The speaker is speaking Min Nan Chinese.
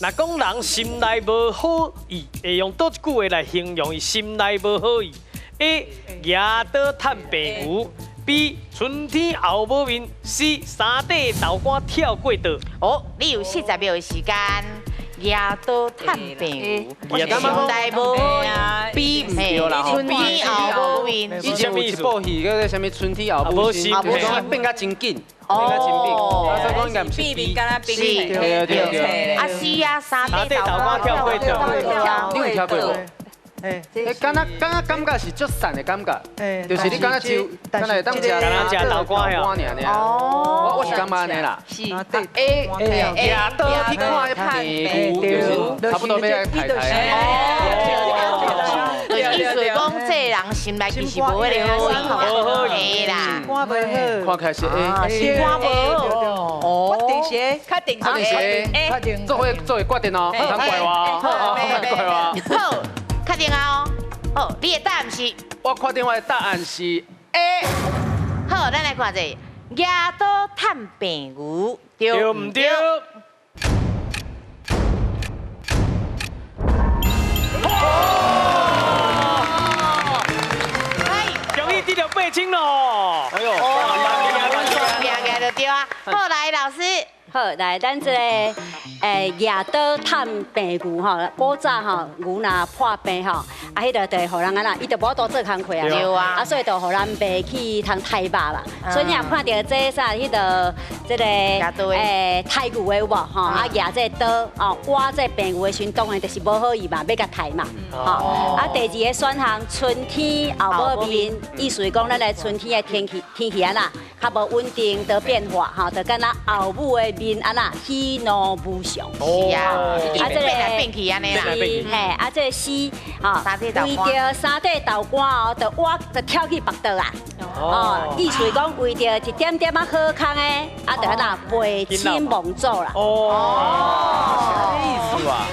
若講人心內無好意，會用佗一句話來形容伊心內無好意？A. 舉刀探病牛，B. 春天後母面，C. 三塊豆乾跳過桌。哦，你有40秒的時間，舉刀探病牛，心內無好意。 B 毋對啦，春天後母面。以前有一部戲叫做啥物春天後母心，講變甲真緊，變甲真緊，所以講應該毋是 B。是，對對對。啊是啊，三塊豆乾跳過桌。你有聽過無？欸，敢若敢若感覺是足散的感覺，就是你敢若就敢若會當食，敢若食豆乾呀。爾爾。我是感覺按呢啦。是。 A 舉刀去看彼病牛，就是差不多欲來刣刣。就是意思講，這个人心內其實無彼个好意啦。心肝無好。看起來是 A。心肝無好。哦。我定是 A，確定確定是 A，確定。做伙做伙決定哦，毋通怪我，毋通怪我。好，確定啊哦。好，你的答案是？我確定我的答案是 A。好，咱來看者，舉刀探病牛，對毋對？恭喜得著8000咯！哎呦，拼起就對啊。好，來老師。好，來，咱這個舉刀探病牛吼，古早吼牛若破病吼，啊，彼个就會予人按怎，伊就無法度做工課啊，啊，所以就予人袂去通刣肉啦。所以你若看著這啥，彼个這个刣牛的有無吼？啊，舉這个刀哦，挖這病牛的時陣，當然就是無好意嘛，欲共刣嘛。吼，啊，第二个選項，春天後母面，意思是講咱的春天的天氣天氣按怎，較無穩定，著變化吼，就敢若後母的面按怎喜怒無常。是啊，啊，這個變來變去按呢啦。嘿，啊，這個 C 吼，為著三塊豆乾哦，就挖就跳去縛桌啊。哦，意思講為著一點點仔好康的，啊，就按怎背親忘祖啦。哦，啥意思啊？